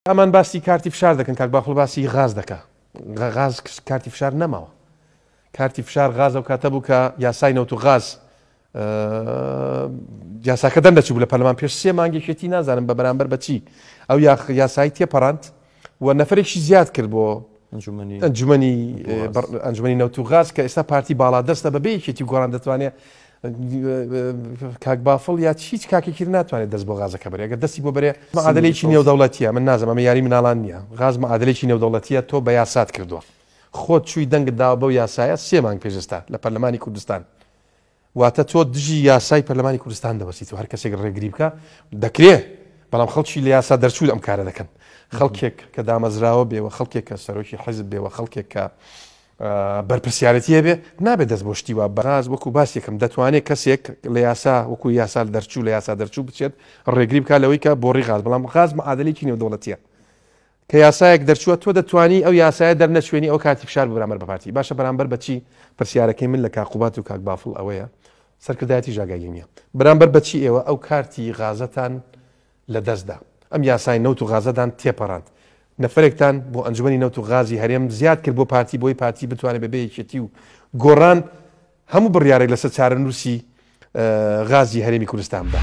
ئەمان باسی کارتی فشار دەکەن کاک بافڵ باسی غاز دەکا غاز کارتی فشار نەماوە کارتی فشار غاز ئەو کاتە بوو کە یاسای نەوت و غاز یاساکە دەردەچوو لە پەرلەمان پێش سێ مانگێکێتی نازانم بە بەرامبەر بەچی ئەو یاسایی تێپەڕاند و نەفرێکی زیاد کرد بۆ ئەنجومەنی ئەنجومەنی نەوت و غاز کە ئێستا پارتی باڵادەستە بەبێ یەکێتی گۆڕان دەتوانێت کاک بافڵ یا هیچ کاکێکی ناتوانێت دەست بۆ غازەکە بەرێ ئەگەر دەستی بۆ بەرێ معادلەیەکی نێودەوڵەتیە من نازم ئەمە یاری مناڵان نییە غاز معادلەیەکی نێودەوڵەتیە تۆ بە یاسات کردووە خۆت چووی دەنگت داوە بەو یاسایە سێ مانگ پێش ئێستا لە پەرلەمانی کوردستان واتە تۆ دژی یاسای پەرلەمانی کوردستان دەوەستیت و هەر کەسێک ڕێگری بکە دەکرێ بەڵام خەڵکی لە یاسا دەرچوو ئەم کارە دەکەن خەڵکێک کە دامەزراوە بێ و خەڵکێک کە سەرۆکی حیزب بێ و خەڵکێک کە بەرپرسیارەتی هەبێ نابێت دەست بۆ شتی وا بەغاز وەکو باسێکم دەتوانێت کەسێک لە یاسا وەکو یاسا دەرچوو لە یاسا دەرچوو بچێت ڕێگری بکات لەوەی کە بۆڕی غاز بەڵام غاز معادلێکی نێودەوڵەتیە کە یاسایەک دەرچووە تۆ دەتوانی ئەو یاسایە دەرنەچوێنی ئەو کاتی فشار بەرامبەر بە پارتی باشە بەرامبەر بەچی پرسیارەکەی من لە کاک قوبات و کاک بافڵ ئەوەیە سەرکردایەتی ژاگایی نییە بەرامبەر بەچی ئێوە ئەو کارتی غازەتان لە دەستدا ئەم یاسای نەوت و غازەدان تێپەڕاند نەفرێکتان بۆ ئەنجومەنی نەوت و غازی هەرێم زیاد کرد بۆ پارتی بۆی پارتی بتوانێت بەبێ یەکێتی و گۆڕان هەموو بڕیارێک لەسەر چارەنووسی غازی هەرێمی کوردستان بدا.